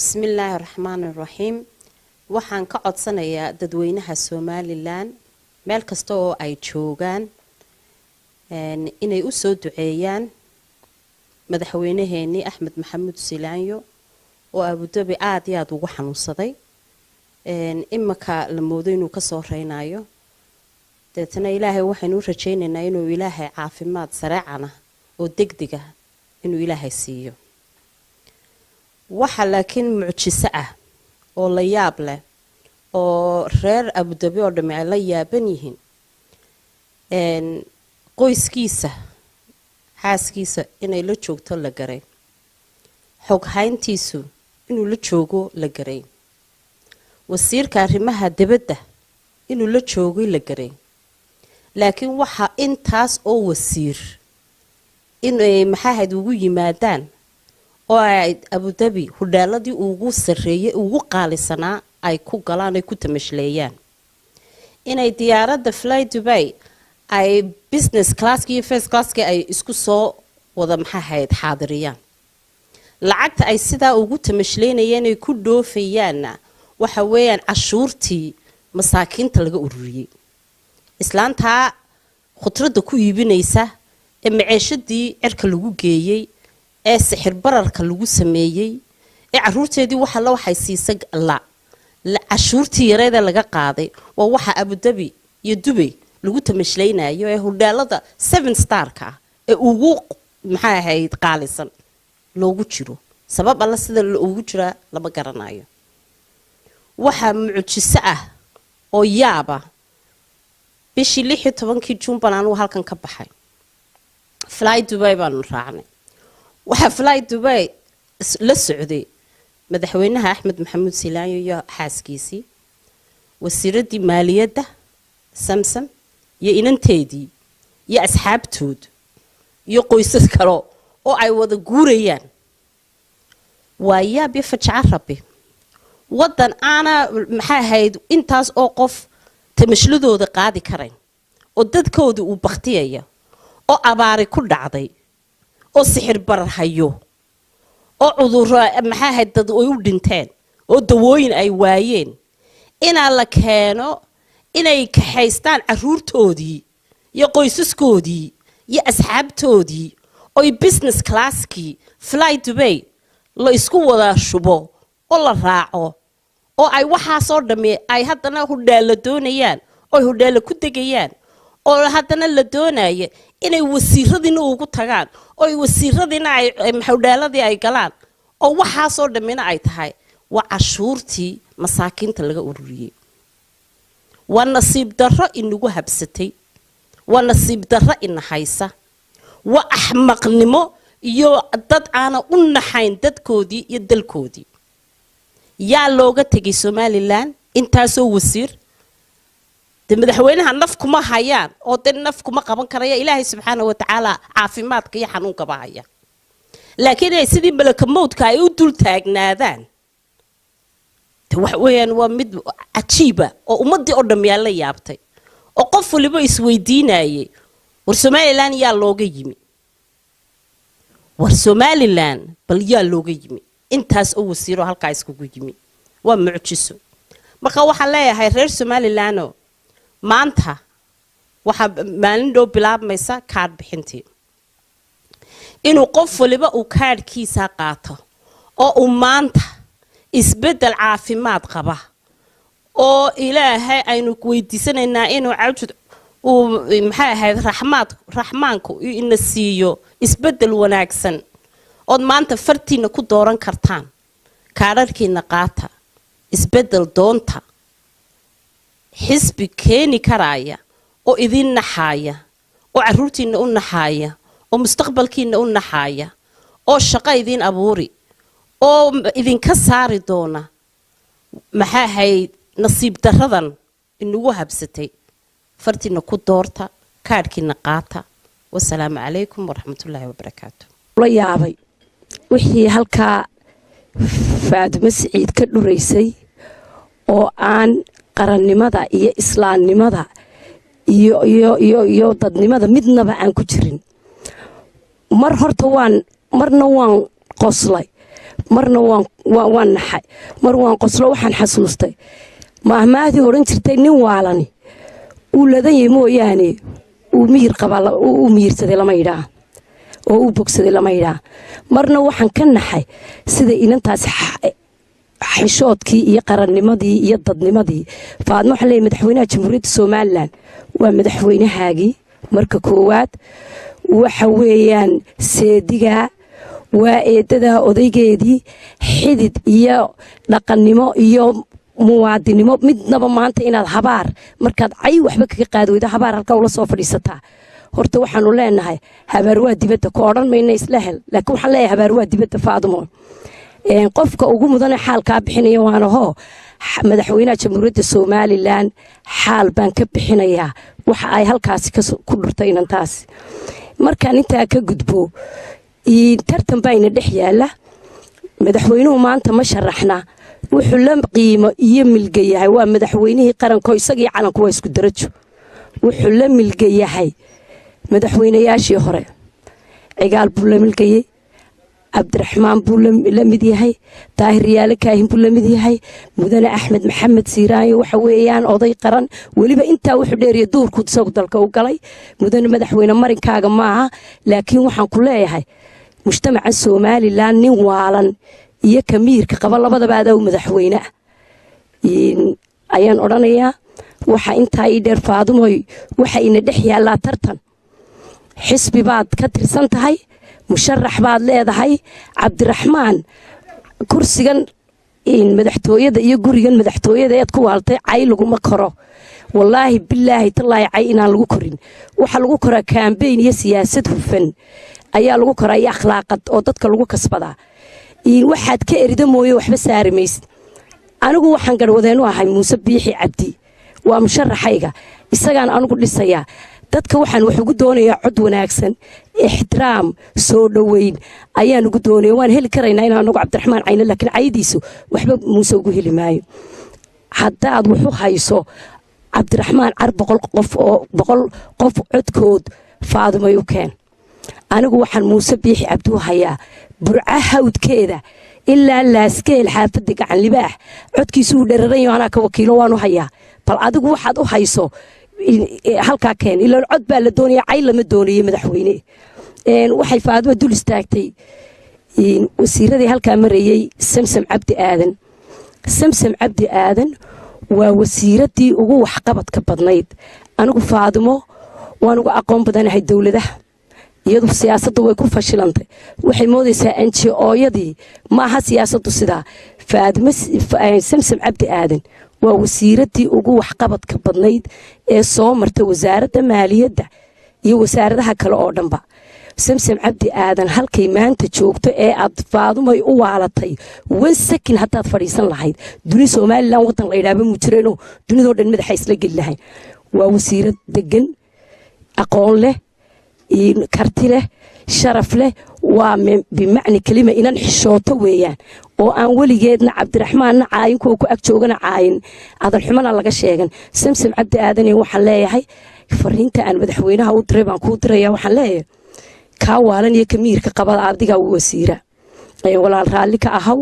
Bismillaahi raxmaani raxiim. Waxaan ka codsanayaa dadweynaha Somaliland meel kasta oo ay joogaan inay u soo duceeyaan madaxweynaheenii Axmed Maxamuud Silaanyo oo Abudabi aada iyo aada ugu xanuunsaday, imika la moodo inuu kasoo reynayo. Deetana Ilaahay waxaynu u rajaynaynaa inuu Ilaahay caafimaad sareecana oo degdega inuu Ilaahay siiyo. Waxa laakiin mucjiso ah oo la yaab leh oo reer Abudabi oo dhami ay la yaaban yihiin, qoyskiisa, xaaskiisa inay la joogto la garay, xoghayntiisu inuu la joogo la garay, wasiirka arrimaha dibadda inuu la joogay la garay, laakiin waxa intaas oo wasiir inay maxaahayd ugu yimaadaan oo ay Abudabi hudhaaladii ugu sarreeyay, ugu qaalisanaa ay ku galaan, ay ku tamashleeyaan, inay diyaaradda Fly Dubai ay business classki iyo first classki ay isku soo wada maxaahayd xaadiriyaan, lacagta ay sidaa ugu tamashleynayeen ay ku dhoofayaanna waxa weeyaan cashuurtii masaakiinta laga ururiyey, islaantaa khudradda ku iibinaysa ee maceeshadii cirka lagu geeyey, ee sixir bararka lagu sameeyey, ee caruurteedii waxa la waxay siisa la cashuurtii yareeda laga qaaday, waa waxa Abudabi iyo Dubay lagu tamashlaynayo ee hudheelada seven starka ah ee ugu maxay ahayd qaalisan loogu jiro. Sabab alla sida ugu jiraa lama garanayo. Waxaa mucjiso ah oo yaaba, bishii 16-kii Juun baan anugu halkan ka baxay, Fly Dubai baanu raacnay. Waxaa Fly Dubai la socday madaxweynaha Axmed Maxamuud Silaanyo iyo xaaskiisii, wasiiraddii maaliyadda Samsam iyo inanteedii iyo asxaabtood iyo qoysas kale oo ay wada guurayaan. Waa yaab iyo fajaco rabbi, waddan aana maxay ahayd intaas oo qof tamashladooda qaadi karayn, oo dadkooda uu baktiyaya, oo abaari ku dhacday, oo sixir barar hayo, oo cudurro maxay ahayd dad ay u dhinteen, oo dawooyin ay waayeen, inaa la keeno inay kaxaystaan caruurtoodii iyo qoysaskoodii iyo asxaabtoodii oy business classkii Fly Dubai la isku wada shubo oo la raaco, oo ay waxaasoo dhammi ay haddana hudheella doonayaan, oy hudheella ku degayaan, oo haddana la doonaya inay wasiiradiina ugu tagaan, oo wasiiradiina ay hudheeladii ay galaan, oo waxaasoo dhammina ay tahay waa cashuurtii masaakiinta laga ururiyey. Waa nasiib darro inagu habsatay, waa nasiib darro ina haysa, waa axmaqnimo iyo dad aana u naxayn dadkoodii iyo dalkoodii. Yaa looga tegay Somaliland intaasoo wasiir? Dee madaxweynaha naf kuma hayaan oo de naf kuma qaban karaya, Ilaahay subxaana wa tacaala caafimaadka iyo xanuunkaba haya, laakiin inay sidii malaka mowdka ay u dul taagnaadaan de wax weeyaan waa mid cajiiba oo ummaddii oo dham yaa la yaabtay, oo qof waliba isweydiinayay: war Somaliland yaa looga yimi? War Somaliland bal yaa looga yimi intaas oo wasiiro halkaa iskugu yimi? Waa mucjiso. Marka waxaan leeyahay reer Somalilando, maanta waxaa maalin dhow bilaabmaysa kaadh bixintii, inuu qof waliba uu kaadhkiisa qaato oo uu maanta isbeddel caafimaad qaba oo Ilaahay aynu weydiisanaynaa inuu cawjud uu maxay ahayd raxmaad raxmaanku ina siiyo isbeddel wanaagsan ood maanta fartiina ku dooran kartaan. Kaadharkiina qaata, isbeddel doonta, xisbi keeni karaaya oo idin naxaaya, oo caruurtiina u naxaaya, oo mustaqbalkiina u naxaaya, oo shaqo idiin abuuri, oo idinka saari doona maxaa ahayd nasiib daradan inagu habsatay, fartiina ku doorta, kaadhkiina qaata. Wasalaamu calaykum waraxmatullaahi wabarakaatu. La yaabay wixii halkaa Faadumo Siciid ka dhuraysay oo aan qarannimada iyo islaamnimada iyo iyo iyo iyo dadnimada midnaba aan ku jirin. Mar horta waan marna waan qoslay, Marna waan naxay, mar waan qoslo. Waxaan xasuustay maahmaahdii odhan jirtay: "Nin waalani uu ladanyay mooyaane, uu miyir qabaa, uu miyirsaday lama yidhaa oo uu bogsaday lama yidhaa." Marna waxaan ka naxay sida inantaasi xishoodkii iyo qarannimadii iyo dadnimadii. Faadmo waxaan leeyahy: madaxweynaha Jamhuuriyadda Somaliland waa madaxweynahaagii marka koowaad, waxa weeyaan seedigaa, waa eedadaa, odaygeedii, xidid iyo dhaqannimo iyo muwaadinimo midnaba. Maanta inaad habaar, markaad cay waxba kaga qaadi weydo, habaar halkaa ula soo fadhiisataa, horta waxaanu leenahay habaar waa dibadda. Ku odhan mayna isla hel, laakiin waxaan leeyahay habaar waa dibadda. Faadumo, qofka ugu mudane xaalkaa bixinaya waana hoo madaxweynaha Jamhuuriyadda Somaliland. Xaal baan ka bixinayaa waxa ay halkaasi ku dhurtay inantaasi. Markaan intaa ka gudbo, tartan baa ina dhex yaala. Madaxweynuhu maanta ma sharaxna, wuxuu la qiimo iyo milga yahay, waa madaxweynihii qaranko, isagii calanku waa isku darajo. Wuxuu la milga yahay madaxweynayaashii hore. Cigaal buu la milgayey, Cabdiraxmaan buu la mid yahay, Daahir Riyaale Kaahin buu la mid yahay, mudane Axmed Maxamed Siiraanyo. Waxa weeyaan oday qaran. Weliba intaa wuxuu dheeriya duurku isagu dalka u galay. Mudane madaxweyne, marinkaaga maaha, laakiin waxaan ku leeyahay mujtamaca Somaliland nin waalan iyo kamiirka qaba labadaba adaa u madaxweyne ah ayaan odhanayaa. Waxa intaa ii dheer, Faadumoy, waxa ina dhex yaallaa tartan. Xisbi baad ka tirsan tahay, musharax baad leedahay. Cabdiraxmaan kursigan madaxtooyada iyo gurigan madaxtooyada eed ku waaltay cay laguma koro. Wallaahi, bilaahi, tallaahi, cay inaan lagu korin. Waxaa lagu koraa campaign iyo siyaasad hufan ayaa lagu koraa, iyo akhlaaqad oo dadka lagu kasbadaa. Waxaad ka erida mooye waxba saari maysid. Anigu waxaan garhwadeenu ahay Muuse Biixi Cabdi, waa musharaxayga, isagaan anigu dhisayaa. Dadka waxaan wax ugu doonayaa cod wanaagsan, ixtiraam, soo dhoweyn ayaan ugu doonaya. Waan heli karaynaa inaan anagu Cabdiraxmaan cayno, laakiin caydiisu waxba Muuse ugu heli maayo. Haddaad waxu hayso Cabdiraxmaan, car 100 qof oo 100 qof codkood Faadumay u keen. Anigu waxaan Muuse Biixi Cabdi u hayaa Burca hawdkeeda ilaa Laaskeel, xaafadda Gacan Libaax, codkiisu uu dheraranyo, anaa ka wakiilo, waan u hayaa. Bal adigu waxaad u hayso halkaa keen. Ilaan cod baa la doonaya, cay lama doonayo madaxweyne. Waxay Faadimo dul istaagtay wasiiradii halkaa marayey, Samsam Cabdi Aadan. Samsam Cabdi Aadan waa wasiiradii ugu waxqabadka badnayd. Anigu Faadimo waan ugu aqoon badanahay dowladaha. Iyadu siyaasaddu way ku fashilantay, waxay moodaysaa NGO-yadii. Maaha siyaasaddu sidaa. Faadimo, Samsam Cabdi Aadan waa wasiiradii ugu waxqabadka badnayd ee soo marta wasaaradda maaliyadda iyo wasaaradaha kale oo dhanba. Samsam Cabdi Aadan halkay maanta joogto ee aad Faadumay u waalatay, one second haddaad fadhiisan lahayd, duni Somaliland waddan la yidhaaba mu jireenoo dunidoo dhan madaxa isla geli lahayn. Waa wasiirad degan, aqoon leh, karti leh, sharaf leh. Waa bimacni kelima inan xishooto weeyaan, oo aan weligeedna Cabdiraxmaanna caayin, kuwa ku ag joogana caayin, adalxumana laga sheegan. Samsam Cabdi Aadane waxaan leeyahay, fariinta aan madaxweynaha u diray baan kuu diraya. Waxaan leeyahay kaa waalan iyo kamiirka qabada adigaa u wasiira, walaal, raalli ka ahaw.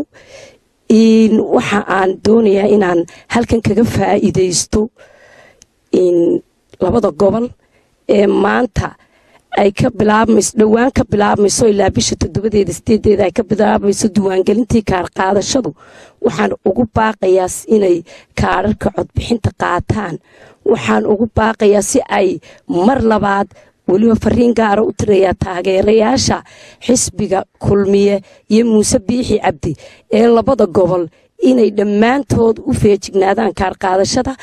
Waxa aan doonayaa inaan halkan kaga faa'iidaysto labada gobol ee maanta ay ka bilaabmayso, dhowaan ka bilaabmayso, ilaa bisha 7deeda, 8deeda ay ka bilaabmayso diiwaangelintii kaar qaadashadu. Waxaan ugu baaqayaa inay kaararka codbixinta qaataan. Waxaan ugu baaqayaa si ay mar labaad weliba fariin gaara u tirayaa taageerayaasha xisbiga Kulmiye iyo Muuse Biixi Cabdi ee labada gobol inay dhammaantood u feejignaadaan kaar qaadashada.